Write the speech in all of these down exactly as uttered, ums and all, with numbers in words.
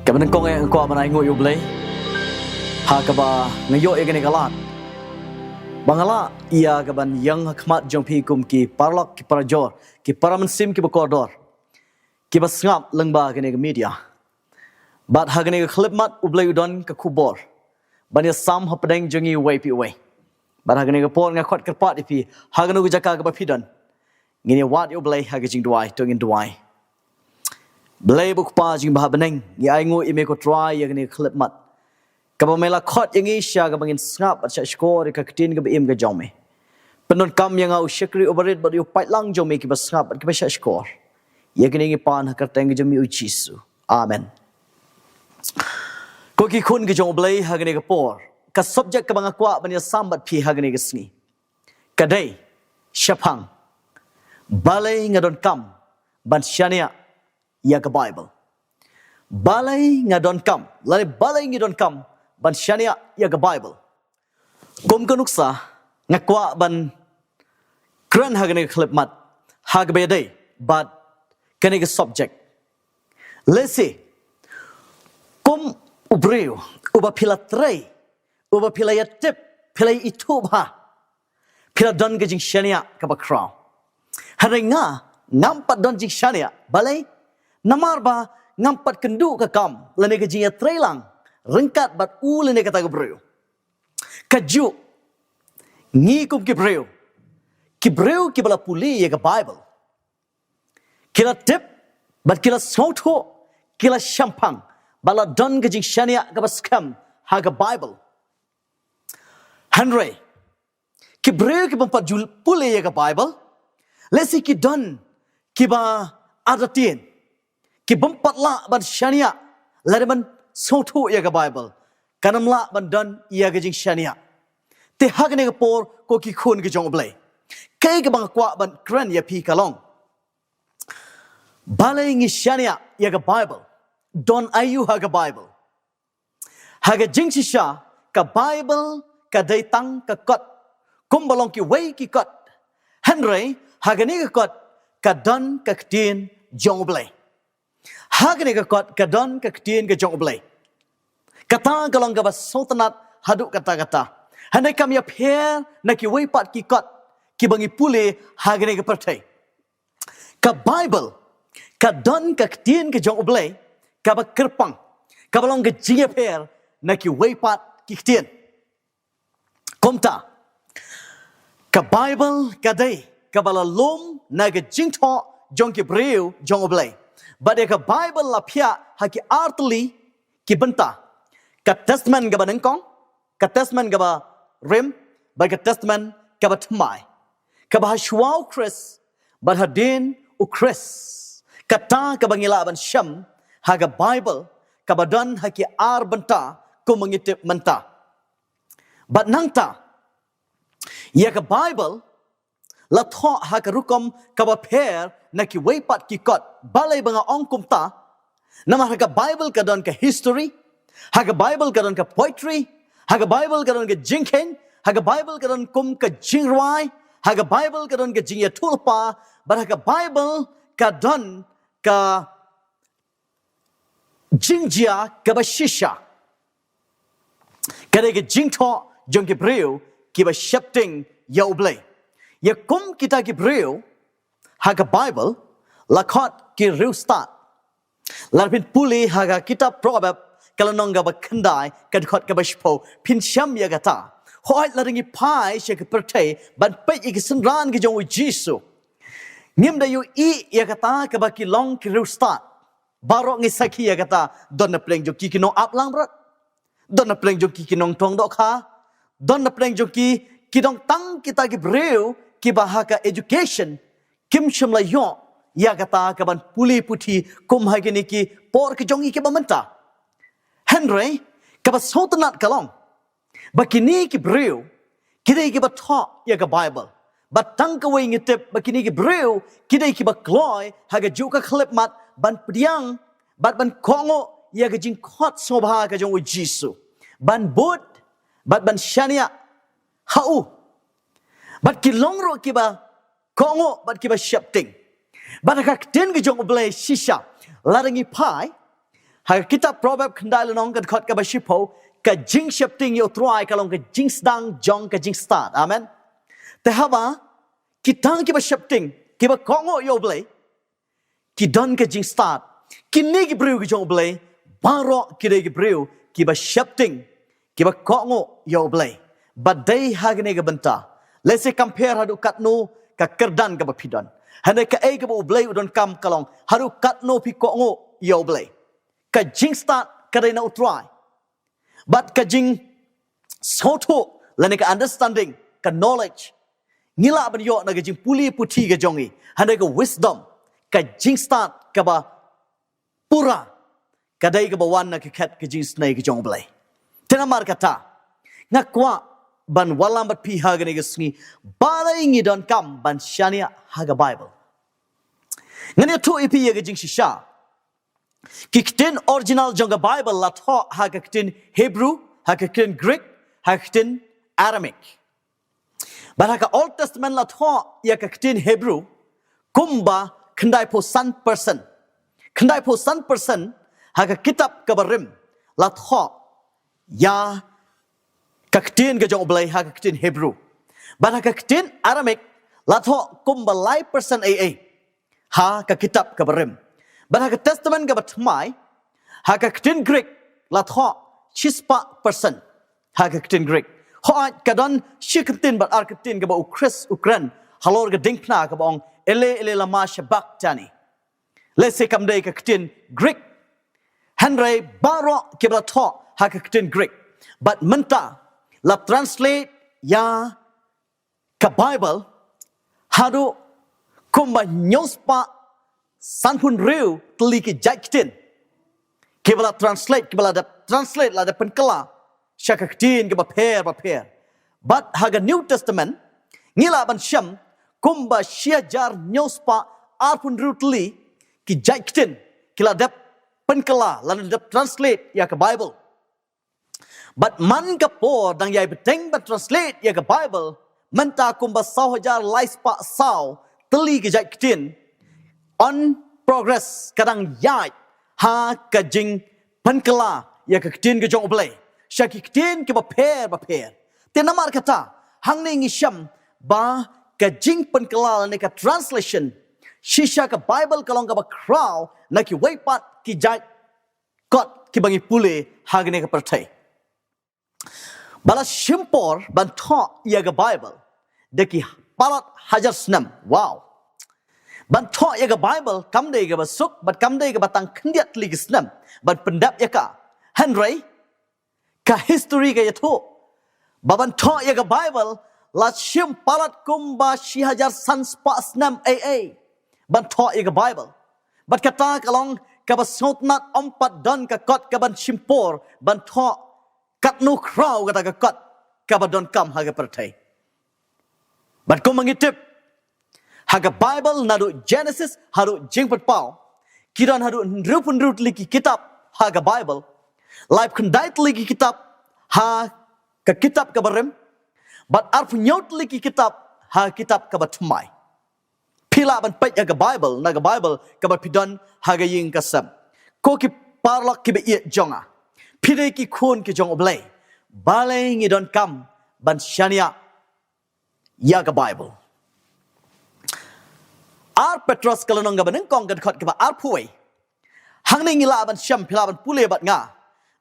Kaba nyngkong eh nga kwah ban ai nguh ïa U Blei ha kaba nga ïoh ïa kane ka lad ba nga lah ïa kaban ïeng ha khmat jong phi kum ki paralok, ki parajor, ki para mynsiem, kiba kordor, kiba sngap lyngba kane ka media. Bad ha kane ka khyllipmat U Blei u don ka khubor ban ïasam hapdeng jong ngi uwei pa uwei. Bad ha kane ka por nga khot kyrpad ïa phi, ha kano ka jaka kaba phi don, ngin ïa wad ïa U Blei ha ka jingduwai. To ngin duwai. Blei bad Kpa jong ngi ba ha bneng, ngi ai nguh ïa me ko Trai ïa kane ka khyllipmat kaba me la khot ïa ngi sha kaba ngin sngap bad shahshkor ïa ka ktien kaba im ka jong me. Pyndonkam ïa nga u shakri uba rit bad ïa u paidlang jong me kiba sngap bad kiba shahshkor. Ïa kane ngi pan ha ka kyrteng ka jong me U Jisu. Amen. Ko ki khun ki jong U Blei, ha kane ka por ka subject kaba nga kwah ban ïasam bad phi ha kane ka sngi ka dei shaphang balei nga donkam ban shaniah ïa ka Bible. Balei nga donkam, lane balei ngi donkam ban shaniah ïa ka Bible. Kum ka nuksa nga kwah ban kren ha kane ka khyllipmat ha kaba ïadei bad kane ka subject. Lehse kum u briew uba phi la trei, uba phi la ïa tip, phi la ïa ithuh bha, phi la don ka jingshaniah kaba khraw. Hynrei nga ngam pat don jingshaniah. Balei? Namar ba ngam pat kynduh ka kam lane ka jingïatreilang ryngkat bad u lane kata ka briew. Kajuh ngi kum ki briew, ki briew kiba la pule ïa ka Bible, ki la tip bad ki la sngewthuh, ki la shemphang bad la don ka jingshaniah kaba skhem ha ka Bible. Hynrei ki briew kibym pat ju pule ïa ka Bible, lehse ki don kiba artatien, kibym pat lah ban shaniah lane ban sngewthuh ïa ka Bible, kan ym lah ban don ïa ka jingshaniah. Te ha kane ka por ko ki khun ki jong U Blei, kaei kaba nga kwah ban kren ïa phi ka long balei ngi shaniah ïa ka Bible. Don aïu ha ka Bible? Ha ka jingshisha ka Bible ka dei tang ka kot kumba long kiwei ki kot. Hynrei ha kane ka kot ka don ka ktien jong U Blei. Ha kane ka kot ka don ka ktien ka jong U Blei. Kata ka long kaba sngewtynnat haduh katta katta. Hynrei kam ïapher na kiwei pat ki kot kiba ngi pule ha kane ka pyrthei. Ka Bible ka don ka ktien ka jong U Blei kaba kyrpang, kaba long ka jingïapher na kiwei pat ki ktien. Kumta ka Bible ka dei kaba la lum na ka jingthoh jong ki briew jong U Blei. Bad ïa ka Bible la phiah ha ki artylli ki bynta: ka Testament kaba nyngkong, ka Testament kaba rim, bad ka Testament kaba thymmai. Kaba ha shuwa U Khrist bad hadien U Khrist. Kata kaba ngi lah ban shem ha ka Bible kaba don ha ki ar bynta kumba ngi tip mynta. Bad nangta ïa ka Bible la thoh ha ka rukom kaba pher na kiwei pat ki kot. Balei ba nga ong kumta? Namar ha ka Bible ka don ka history, ha ka Bible ka don ka poetry, ha ka Bible ka don ka jingkheiñ, ha ka Bible ka don kum ka jingrwai, ha ka Bible ka don ka jingïathuhlypa, bad ha ka Bible ka don ka jingjia kaba shisha. Ka dei ka jingthoh jong ki briew kiba sheptieng ïa U Blei. Ïa kum kita ki briew ha ka Bible la khot ki riewstad. Lada phin pule ha ka kitab Proverb ka lynnong kaba khyndai ka dkhot kaba shiphew phin shem ïa kata. Hooid, lada ngi phai sha ka pyrthei ban peit ïa ki synran ki jong U Jisu, ngim da ïohi ïa kata kaba ki long ki riewstad. Baroh ngi sakhi ïa kata, don na pdeng jong ki ki nong ap langbrot, don na pdeng jong ki ki nongtong dohkha, don na pdeng jong ki ki don tang kita ki briew kiba ha ka education kim shym la ïoh ïa kata kaban pule puthi kum ha kine ki por ki jong ngi kiba mynta. Hynrei kaba sngewtynnat ka long ba kine ki briew ki dei kiba thoh ïa ka Bible. Bad tang kawei ngi tip ba kine ki briew ki dei kiba kloi ha kajuh ka khyllipmat ban pdiang bad ban kohnguh ïa ka jingkhot sngewbha ka jong U Jisu, ban bud bad ban shaniah ha u. Bad ki long ruh kiba kohnguh bad kiba sheptieng. Bad ha ka ktien ka jong U Blei shisha, lada ngi phai Ha ka kitab Proverb khyndai lynnong ka dkhot kaba shiphew, ka jingsheptieng ïa U Trai ka long ka jingsdang jong ka jingstad. Amen. Te haba kita kiba sheptieng, kiba kohnguh ïa U Blei, ki don ka jingstad. Kine ki briew ki jong U Blei, baroh ki dei ki briew kiba sheptieng, kiba kohnguh ïa U Blei. Bad dei ha kane ka bynta, lehse kam pher haduh katno ka kyrdan kaba phi don, hynrei kaei kaba U Blei u donkam ka long haduh katno phi kohnguh ïa U Blei. Ka jingstad ka dei na U Trai. Bad ka jingsngewthuh lane ka understanding, ka knowledge, ngi lah ban ïoh na ka jingpule puthi ka jong ngi, hynrei ka wisdom, ka jingstad kaba pura, ka dei kaba wan na ka khet ka jingisynei ka jong U Blei. Te namar kata, nga kwah ban wallam bad phi ha kane ka sngi, balei ngi donkam ban shaniah ha ka Bible. Ngan ïathuh ïa phi ïa ka jingshisha. Ki ktien original jong ka Bible la thoh ha ka ktien Hebrew, ha ka ktien Greek, ha ka ktien Aramaic. Bad ha ka Old Testament la thoh ïa ka ktien Hebrew kumba khyndaiphew san percent. Khyndaiphew san percent ha ka kitab kaba rim la thoh ïa ka ktien ka jong U Blei ha ka ktien Hebrew. Bad ha ka ktien Aramaic la thoh kumba lai percent ei ei ha ka kitab kaba rim. Bad ha ka Testament kaba thymmai, ha ka ktien Greek la thoh shispah percent ha ka ktien Greek. Hooid, ka don shi kyntien bad ar kyntien kaba u Khrist u kren halor ka diengphna kaba ong, "Ele, ele, lama sabakhtani." Lehse kam dei ka ktien Greek, hynrei baroh kiba la thoh ha ka ktien Greek. Bad mynta la translate ïa ka Bible haduh kumba hynñiewspah sanphew hynriew tylli ki jait ktien kiba la translate, kiba la dep translate, la dep pynkylla sha ka ktien kiba pher ba pher. Bad ha ka New Testament ngi lah ban shem kumba shi hajar hynñiewspah arphew hynriew tylli ki jait ktien ki la dep pynkylla lane dep translate ïa ka Bible. Bad man ka por dang ïai bteng ban translate ïa ka Bible, mynta kumba saw hajar laispah saw tylli ki jait ktien, on progress, ka dang ïaid ha ka jingpynkylla ïa ka ktien ka jong U Blei sha ki ktien kiba pher ba pher. Te namar kata, hangne ngi shem ba ka jingpynkylla lane ka translation shisha ka Bible ka long kaba khraw na kiwei pat ki jait kot kiba ngi pule ha kane ka pyrthei. Ba la shim por ban thoh ïa ka Bible da ki palat hajar snem. Wow. Ban thoh ïa ka Bible kam dei kaba suk bad kam dei kaba tang khyndiat tylli ki snem ban pyndep ïa ka. Hynrei ka history ka ïathuh ba ban thoh ïa ka Bible la shim palat kumba shi hajar san spah snem ei ei ban thoh ïa ka Bible. Bad kata ka long kaba sngewtynnat, ym pat don ka kot kaban shim por ban thoh katno khraw kata ka kot kaba donkam ha ka pyrthei. Bad kumba ngi tip, ha ka Bible naduh Genesis haduh Jingpynpaw ki don haduh hynriewphew hynriew tylli ki kitab ha ka Bible, laiphew khyndai tylli ki kitab ha ka kitab kaba rim, bad arphew hynñiew tylli ki kitab ha ka kitab kaba thymmai. Phi lah ban peit ha ka Bible, na ka Bible kaba phi don ha ka ïing ka sem. Ko ki paralok kiba ïeit jong nga, phi dei ki khun ki jong U Blei, balei ngi donkam ban shaniah ïa ka Bible? Ar Petros ka lynnong kaba nyngkong ka dkhot kaba arphew wei. Hangne ngi lah ban shem, phi lah ban pule bad nga.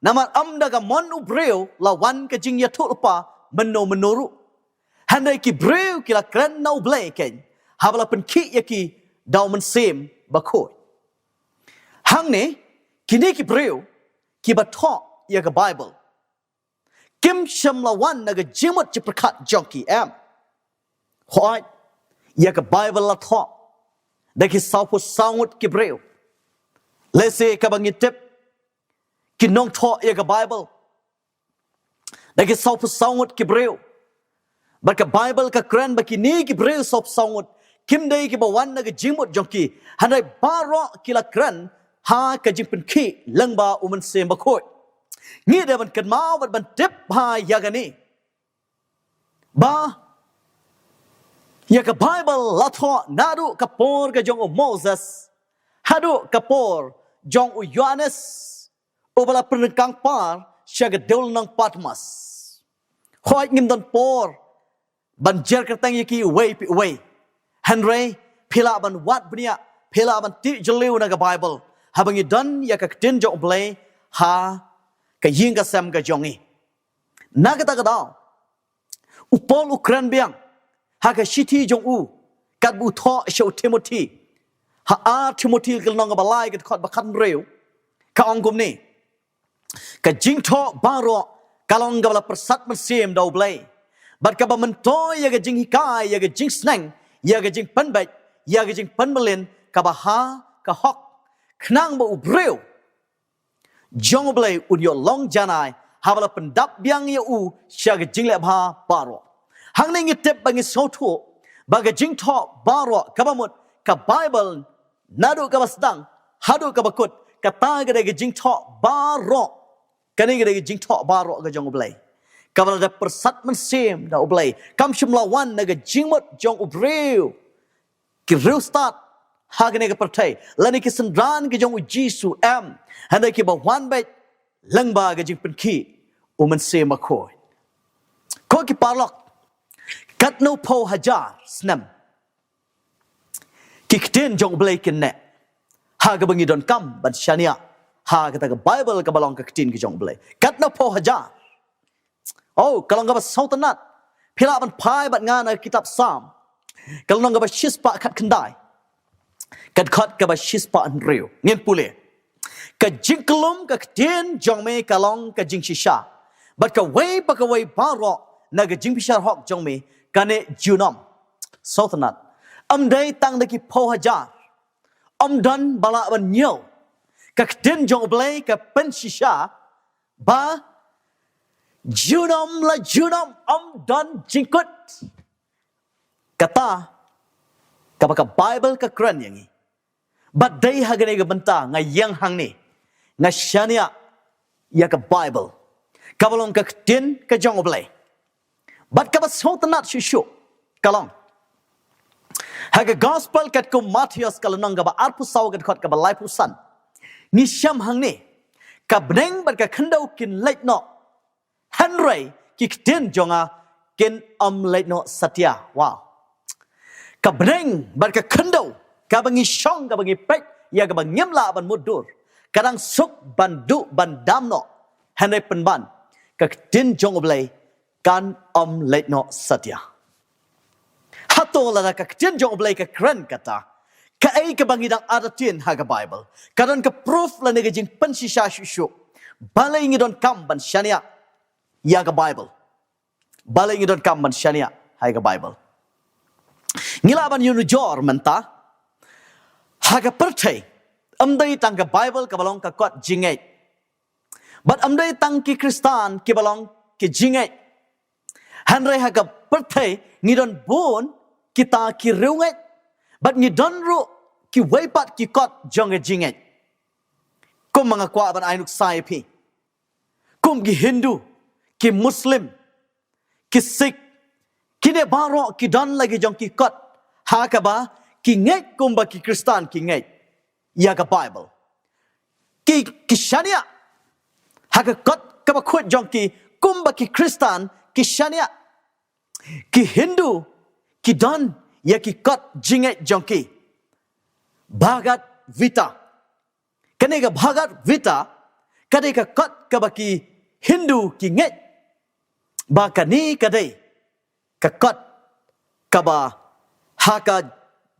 Namar ym da ka mon u briew la wan ka jingïathuhlypa mynno mynno ruh, hynrei ki briew ki la kren na U Blei keiñ haba la pynkhih ïa ki da U Mynsiem Bakhuid. Hangne kine ki briew kiba thoh ïa ka Bible kim shym la wan na ka jingmut jingpyrkhat jong ki, em. Hooid, ïa ka Bible la thoh da ki sawphew saw ngut ki briew. Lehse kaba ngi tip, ki nongthoh ïa ka Bible da ki sawphew saw ngut ki briew. Bad ka Bible ka kren ba kine ki briew sawphew saw ngut kim dei kiba wan na ka jingmut jong ki, hynrei baroh ki la kren ha ka jingpynkhih lyngba U Mynsiem Bakhuid. Ngi dei ban kynmaw bad ban tip ha ïa kane ba ïa ka Bible la thoh naduh ka por ka jong u Moses haduh ka por jong u Ïoannis uba la pynryngkang par sha ka dewlynnong Patmos. Hooid, ngim don por ban jer kyrteng ïa ki uwei pa uwei. Hynrei phi lah ban wad bniah, phi lah ban tih jylliew na ka Baibl haba ngi don ïa ka ktien jong U Blei ha ka ïing ka sem ka jong ngi. Na kata ka daw, u Paul u kren biang ha ka shithi jong u katba u thoh sha u Timothi, ha ar Timothi ka lynnong kaba lai ka dkhot ba khathynriew, ka ong kumne: Ka jingthoh baroh ka long kaba la pyrsad mynsiem da U Blei, bad kaba myntoi ïa ka jinghikai, ïa ka jingsneng, ïa ka jingpynbeit, ïa ka jingpynmlien kaba ha ka hok, khnang ba u briew jong U Blei un ïoh long janai haba la pyndap biang ïa u sha ka jingleh bha baroh. Hangne ngi tip bad ngi sngewthuh ba ka jingthoh baroh, kaba mut ka Baibl, naduh kaba sdang haduh kaba kut, kata ka dei ka jingthoh baroh. Kane ka dei ka jingthoh baroh ka jong U Blei, kaba la dep pyrsad mynsiem da U Blei. Kam shym la wan na ka jingmut jong u briew, ki riewstad ha kane ka pyrthei, lane ki synran ki jong U Jisu, em, hynrei kiba wan beit lyngba ka jingpynkhih U Mynsiem Bakhuid. Ko ki paralok, katno phew hajar snem ki ktien jong U Blei kin neh ha kaba ngi donkam ban shaniah ha kata ka Baibl kaba long ka ktien ka jong U Blei? Katno phew hajar? Oh, ka long kaba sngewtynnat. Phi lah ban phai bad nga na ka kitab Salm, ka lynnong kaba shispah khatkhyndai, ka dkhot kaba shispah hynriew. Ngin pule: Ka jingkyllum ka ktien jong me ka long ka jingshisha, bad kawei pa kawei baroh na ka jingbishar hok jong me ka neh junom. Sngewtynnat. Ym dei tang da ki phew hajar, ym don ba lah ban ñiew. Ka ktien jong U Blei ka pynshisha ba junom la junom, ym don jingkut. Kata kaba ka Baibl ka kren ïa ngi. Bad dei ha kane ka bynta nga ïeng hangne, nga shaniah ïa ka Baibl, kaba long ka ktien ka jong U Blei. Bad kaba sngewtynnat shuh shuh ka long, ha ka Gospel katkum u Mathaios ka lynnong kaba arphew saw ka dkhot kaba laiphew san, ngi shem hangne: Ka bneng bad ka khyndew kin leit noh, hynrei ki ktien jong nga kin ym leit noh satia. Wow. Ka bneng bad ka khyndew, kaba ngi shong, kaba ngi peit ïa kaba ngim lah ban mutdur, ka dang suk ban duh ban dam noh, hynrei pynban ka ktien jong U Blei kan ym leit noh satia. Hato lada ka ktien jong U Blei ka kren kata, kaei kaba ngi dang artatien ha ka Baibl ka don ka proof lane ka jingpynshisha shuh shuh? Balei ngi donkam ban shaniah ïa ka Baibl? Balei ngi donkam ban shaniah ha ka Baibl? Ngi lah ban ïanujor mynta ha ka pyrthei, ym dei tang ka Baibl kaba long ka kot jingngeit, bad ym dei tang ki Khristan kiba long ki jingngeit. Hynrei ha ka pyrthei ngi don bun kita ki riewngeit, bad ngi don ruh kiwei pat ki kot jong ka jingngeit. Kum ma nga kwah ban ai nuksa ïa phi, kum ki Hindu, ki Muslim, ki Sikh, kine baroh ki don la ki jong ki kot ha kaba ki ngeit kumba ki Khristan ki ngeit ïa ka Baibl. Ki, ki shaniah ha ka kot kaba khuid jong ki kumba ki Khristan ki shaniah. Ki Hindu ki don ïa ki kot jingngeit jong ki, Bhagavad Gita. Kane ka Bhagavad Gita ka dei ka kot kaba ki Hindu ki ngeit ba kane ka dei ka kot kaba ha ka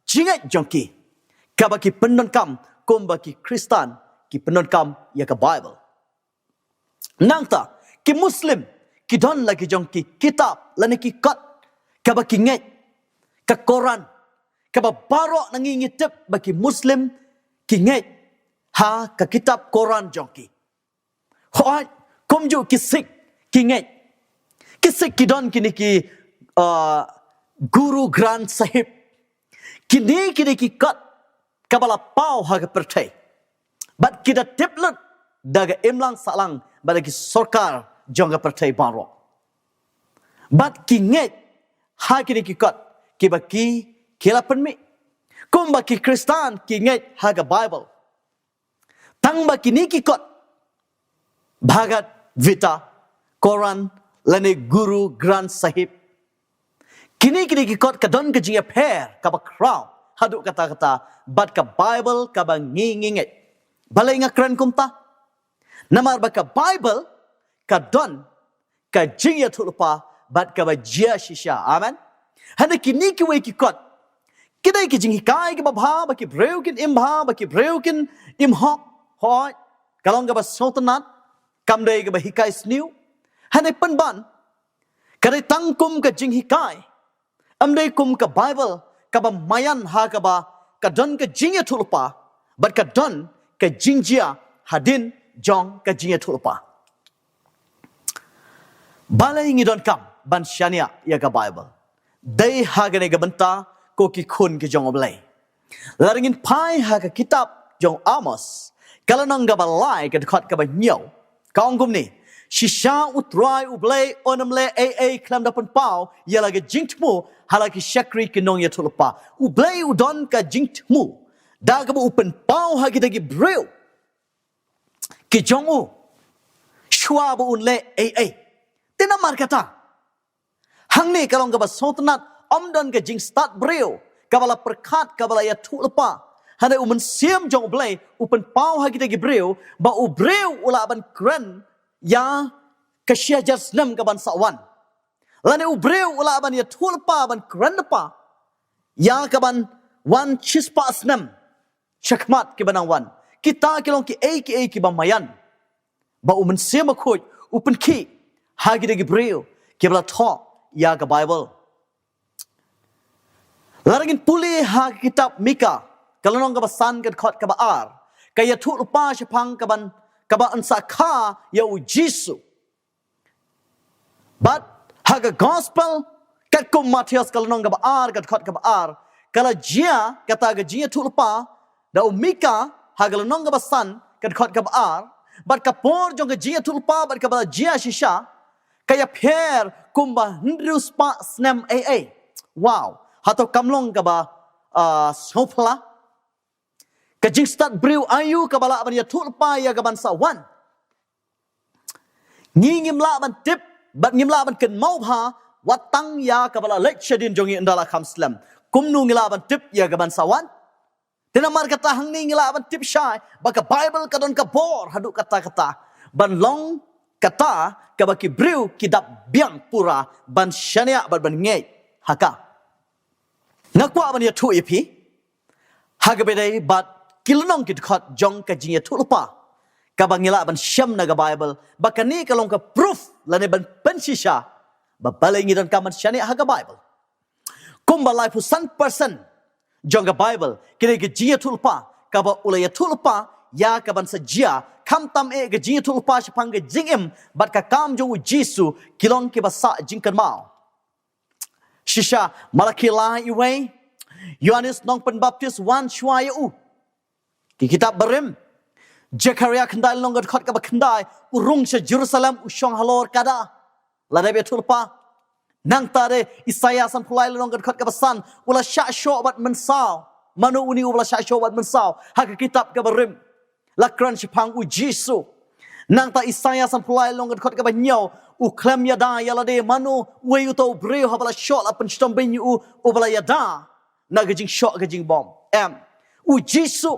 jingngeit jong ki, kaba ki pyndonkam kumba ki Khristan ki pyndonkam ïa ka Baibl. Nangta ki Muslim ki don la ki jong ki kitab lane ki kot kaba ki ngeit, ka Koran, kaba baroh na ngi ngi tip ba ki Muslim ki ngeit ha ka kitab Koran jong ki. Hooid, kumjuh ki Sikh ki ngeit. Ki Sikh ki don kine ki, uh, Guru Granth Sahib. Kine, kine ki kot kaba la paw ha ka pyrthei, bad ki da tip lut da ka imlang sahlang bad da ki sorkar jong ka pyrthei baroh. Bad ki ngeit ha kine ki kot kiba ki, ki la pynmih. Kumba ki Khristan ki ngeit ha ka Baibl. Tang ba kine ki kot Bhagavad Gita, Koran, lane Guru Granth Sahib. Kine kine ki kot ka don ka jingïapher kaba khraw haduh katta katta bad ka Baibl kaba ngi ngi ngeit. Balei nga kren kumta? Namar ba ka Baibl ka don ka jingïathuhlypa bad kaba jia shisha. Amen. Hynrei kine kiwei ki kot ki dei ki jinghikai kiba bha ba ki briew kin im bha, ba ki briew kin im hok. Hooid, ka long kaba sngewtynnat, kam dei kaba hikai sniew. Hynrei pynban ka dei tang kum ka jinghikai, ym dei kum ka Baibl kaba maïan ha kaba ka don ka jingïathuhlypa bad ka don ka jingjia hadien jong ka jingïathuhlypa. Balei ngi donkam ban shaniah ïa ka Baibl? Dei ha kane ka bynta, ko ki khun ki jong U Blei. Lada ngin phai ha ka kitab jong Amos, ka lynnong kaba lai, ka dkhot kaba hynñiew, ka ong kumne: Shisha U Trai U Blei un ym leh ei ei khlem da pynpaw ïa la ka jingthmu ha la ki shakri ki nongïathuhlypa. U Blei u don ka jingthmu da kaba u pynpaw ha kita ki briew ki jong u shuwa ba un leh ei ei. Te namar kata, hangne ka long kaba sngewtynnat, ym don ka jingstad briew kaba la pyrkhat, kaba la ïathuhlypa. Hynrei U Mynsiem jong U Blei u pynpaw ha kita ki briew ba u briew u lah ban kren ïa ka shi hajar snem ka ban sa wan, lane u briew u lah ban ïathuhlypa, ban kren lypa ïa ka ban wan shispah snem shakhmat kiba nang wan. Kita ki long kiei kiei kiba maïan ba U Mynsiem Bakhuid u pynkhih ha kita ki briew kiba la thoh ïa ka Baibl. Lada ngin pule ha ka kitab Mika, ka lynnong kaba san, ka dkhot kaba ar, ka ïathuhlypa shaphang ka ban, ka ban sa kha ïa U Jisu. Bad ha ka Gospel katkum Mathaios, ka lynnong kaba ar, ka dkhot kaba ar, ka la jia kata ka jingïathuhlypa da u Mika ha ka lynnong kaba san, ka dkhot kaba ar. Bad ka por jong ka jingïathuhlypa bad kaba la jia shisha ka ïapher kumba hynriew spah snem ei ei. Wow, hato kam long kaba, ah, sngewphylla? Ka jingstad briew aïu kaba lah ban ïathuhlypa ïa ka ban sa wan? Ngi ngim lah ban tip bad ngim lah ban kynmaw bha wat tang ïa kaba la leit shadien jong ngi ynda la kham slem. Kumno ngi lah ban tip ïa ka ban sa wan? Te namar kata hangne ngi lah ban tip shai ba ka Baibl ka don ka bor haduh katta katta ban long kata kaba ki briew ki dap biang pura ban shaniah bad ban ngeit ha ka. Nga kwah ban ïathuh ïa phi ha kaba ïadei bad ki lynnong ki dkhot jong ka jingïathuhlypa kaba ngi lah ban shem na ka Baibl, ba kane ka long ka proof lane ban pynshisha ba balei ngi donkam ban shaniah ha ka Baibl. Kumba laiphew san percent jong ka Baibl ki dei ka jingïathuhlypa kaba u la ïathuhlypa ïa ka ban sa jia, khamtam eh ka jingïathuhlypa shaphang ka jingim bad ka kam jong U Jisu, ki long kiba sah jingkynmaw. Shisha, Malakhi lai, uwei, Ïoannis Nongpynbaptis wan shuwa ïa u. Ki kitab barim, Jekhariah khyndai lynnong ka dkhot kaba khyndai, u rung sha Jerusalem, u shong halor kada, la dep ïathuhlypa. Nangta de Isaïah sanphew lai lynnong ka dkhot kaba san, u la shah shoh bad mynsaw. Mano une uba la shah shoh bad mynsaw ha ka kitab kaba rim? La kren shaphang U Jisu. Nangta Isaïah sanphew lai lynnong ka dkhot kaba hynñiew, u khlem ïada ïa lade, mano uwei uta u briew haba la shoh la pynshitom beiñ ïa u uba la ïada na ka jingshoh ka jingbym em? U Jisu.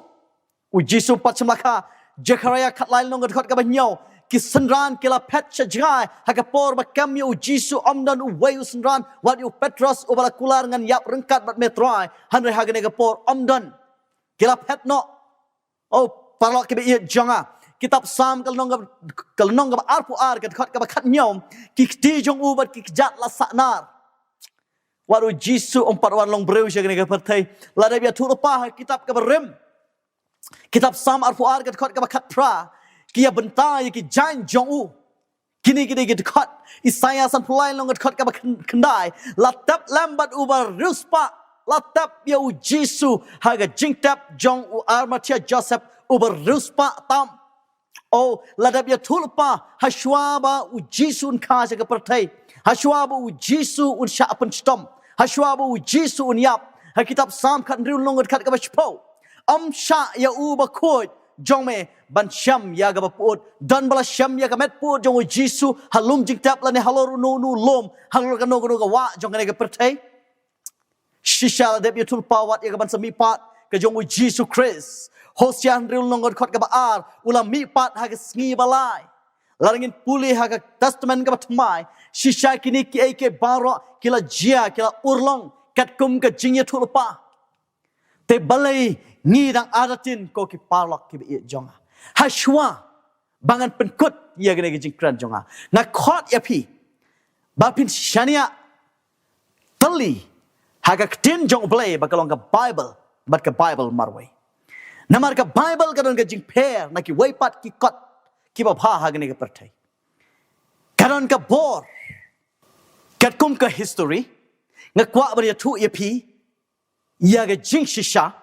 U Jisu pat shym la kha. Jekhariah khatlai lynnong ka dkhot kaba hynñiew, ki synran ki la phet sha jngai ha ka por ba kem ïa U Jisu, ym don uwei u synran, wat ïa u Petros uba la kular, ngan ïap ryngkat bad me Trai. Hynrei ha kane ka por ym don. Ki la phet noh. O paralok kiba ïeit jong nga, kitab Salm ka lynnong kaba, ka lynnong kaba arphew ar, ka dkhot kaba khathynñiew, ki kti jong u bad ki kjat la sah nar. Wat U Jisu um pat wan long briew sha kane ka pyrthei. La dep ïathuhlypa ha kitab kaba rim. Kitab Salm arphew ar, ka dkhot kaba khatphra, ki ïa bynta ïa ki jaiñ jong u. Kine ki dei ki dkhot, Isaïah sanphew lai lynnong ka dkhot kaba khyn-, khyndai, la tep lem bad uba riewspah, la tep ïa U Jisu ha ka jingtep jong u Arimathea Joseph uba riewspah tam. O, la dep ïathuhlypa ha shuwa ba U Jisu un kha sha ka pyrthei, ha shuwa ba U Jisu un shah pynshitom, ha shuwa ba U Jisu un ïap. Ha kitab Salm khathynriew lynnong ka dkhot kaba shiphew, ym shah ïa u bakhuid jong me ban shem ïa kaba pyut. Don ba la shem ïa ka met pyut jong u Jisu ha lum jingtep lane halor uno uno u lum, halor kano kano ka wah jong kane ka pyrthei? Shisha la dep ïathuhlypa wat ïa ka ban sa mihpat ka jong u Jisu Khrist. Hosea hynriew lynnong dkhot kaba ar, u la mihpat ha ka sngi ba lai. Lada ngin pule ha ka Testament kaba thymmai, shisha kine kiei kiei baroh ki la jia, ki la urlong katkum ka jingïathuhlypa. Te balei ngi dang artatien, ko ki paralok kiba ïeit jong nga? Hashwa ba ngan pynkut ïa kane ka jingkren jong nga, nga khot ïa phi ba phin shaniah tylli ha ka ktien jong U Blei ba ka long ka Baibl, bad ka Baibl marwei. Namar ka Baibl ka don ka jingpher na kiwei pat ki kot kiba bha ha kane ka pyrthei. Ka don ka bor. Katkum ka history, nga kwah ban ïathuh ïa phi ïa ka jingshisha.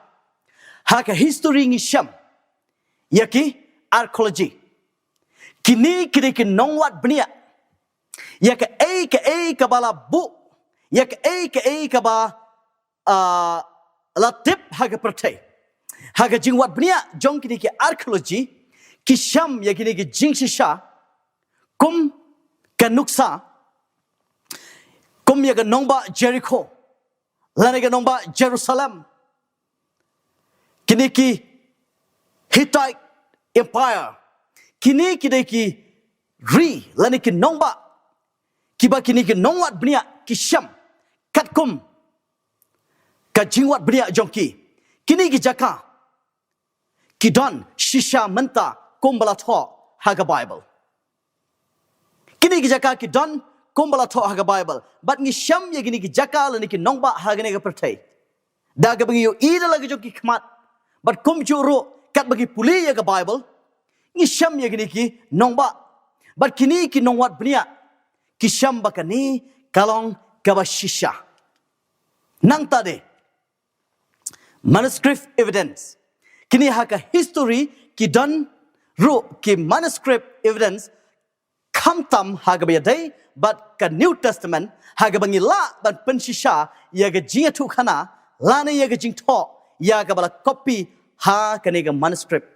Ha ka history ngi shem ïa ki archaeology. Kine ki dei ki nongwad bniah ïa kaei kaei kaba la buh, ïa kaei kaei kaba, ah, la tip ha ka pyrthei. Ha ka jingwad bniah jong kine ki archaeology, ki shem ïa kine ki jingshisha, kum ka nuksa, kum ïa ka nongbah Jericho, lane ka nongbah Jerusalem. Kine ki Hittite Empire, kine ki dei ki ri lane ki nongbah kiba kine ki nongwad bniah ki shem katkum ka jingwad bniah jong ki. Kine ki jaka ki don shisha mynta kumba la thoh ha ka Baibl. Kine ki jaka ki don kumba la thoh ha ka Baibl. Bad ngi shem ïa kine ki jaka lane ki nongbah ha kane ka pyrthei da kaba ngi ïohi da la ka jong ki khmat. Bad kumjuh ruh katba ngi pule ïa ka Baibl, ngi shem ïa kine ki nongbah. Bad kine ki nongwad bniah ki shem ba kane ka long kaba shisha. Nangta de manuscript evidence. Kine ha ka history ki don ruh ki manuscript evidence, khamtam ha kaba ïadei bad ka New Testament, ha kaba ngi lah ban pynshisha ïa ka jingïathuhkhana lane ïa ka jingthoh ïa kaba la copy ha kane ka manuscript.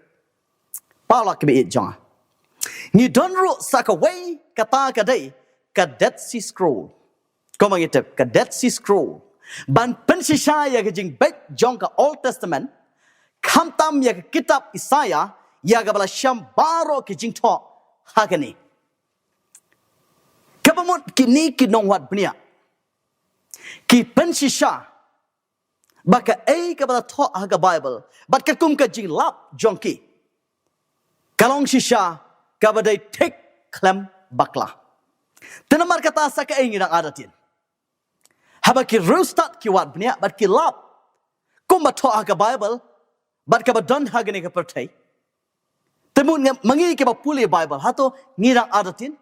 Paralok kiba ïeit jong nga, ngi don ruh sa kawei kata ka dei ka Dead Sea Scroll. Kumba ngi tip, ka Dead Sea Scroll, ban pynshisha ïa ka jingbit jong ka Old Testament, khamtam ïa ka kitab Isaiah, ïa kaba la shem baroh ki jingthoh ha kane. Kaba mut kine ki nongwad bniah ki pynshisha ba kaei kaba la thoh ha ka Baibl bad katkum ka jinglap jong ki, ka long shisha kaba dei thik khlem bakla. Te namar kata sa kaei ngi dang artatien? Haba ki riewstad ki wad bniah bad ki lap kumba thoh ha ka Baibl bad kaba don ha kane ka pyrthei, te mut ma ngi kiba pule Baibl, hato ngi dang artatien?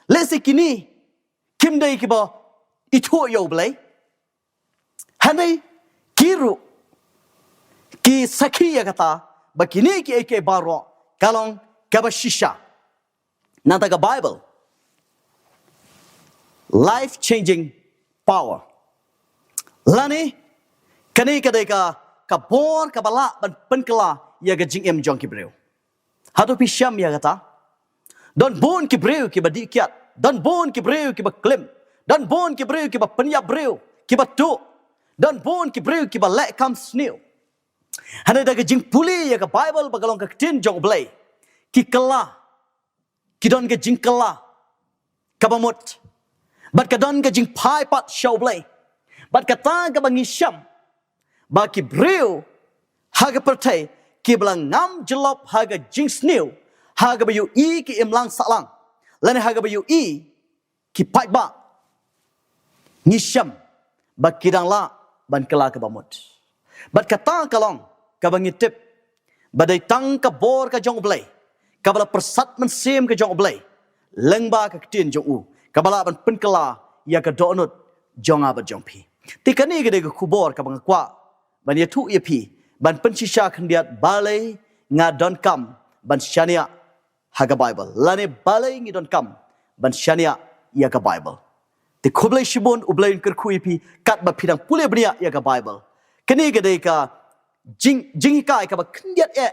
Lehse kine kim dei kiba ithuh ïa U Blei. Hynrei ki ruh ki sakhi ïa kata ba kine kiei kiei baroh ka long kaba shisha. Nangta ka Baibl, life changing power. Lane kane ka dei ka, ka bor kaba lah ban pynkylla ïa ka jingim jong ki briew. Hato phi shem ïa kata? Don bun ki briew kiba dih kiad, don bun ki briew kiba klim, don bun ki briew kiba pynïap briew, kiba tuh, don bun ki briew kiba leh kam sniew. Hynrei da ka jingpule ïa ka Baibl ba ka long ka ktien jong U Blei, ki kylla, ki don ka jingkylla kaba mut, bad ka don ka jingphai pat sha U Blei. Bad kata kaba ngi shem, ba ki briew ha ka pyrthei kiba la ngam jyllop ha ka jingsniew, ha kaba ïohi ki imlang sahlang, lane ha kaba ïohi ki paidbah, ngi shem ba ki dang lah ban kylla kaba mut. Bad kata ka long kaba ngi tip ba dei tang ka bor ka jong U Blei, kaba la pyrsad mynsiem ka jong U Blei lyngba ka ktien jong u, kaba lah ban pynkylla ïa ka dohnud jong nga bad jong phi. Te kane ka dei ka khubor kaba nga kwah ban ïathuh ïa phi, ban pynshisha khyndiat balei nga donkam ban shaniah ha ka Baibl, lane balei ngi donkam ban shaniah ïa ka Baibl. Te khublei shibun, U Blei un kyrkhu ïa phi katba phi dang pule bniah ïa ka Baibl. Kane ka dei ka jing, jinghikai kaba khyndiat eh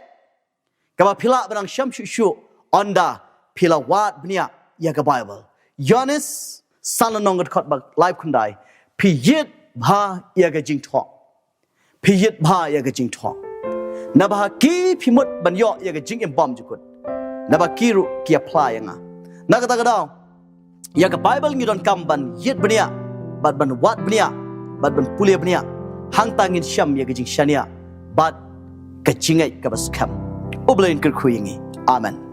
kaba phi lah ban nang shem shuh shuh ynda phi la wad bniah ïa ka Baibl. Ïoannis san lynnong ka dkhot ba laiphew khyndai, phi ïit bha ïa ka jingthoh. Phi ïit bha ïa ka jingthoh. Naba ha ki phi mut ban ïoh ïa ka jingim bymjukut. Naba ki ruh ki ïa phla ïa nga. Na kata ka daw, ïa ka Baibl ngi donkam ban ïit bniah, bad ban wad bniah, bad ban pule bniah. Hangta ngin shem ïa ka jingshaniah bad ka jingngeit kaba skhem. U Blei un kyrkhu ïa ngi. Amen.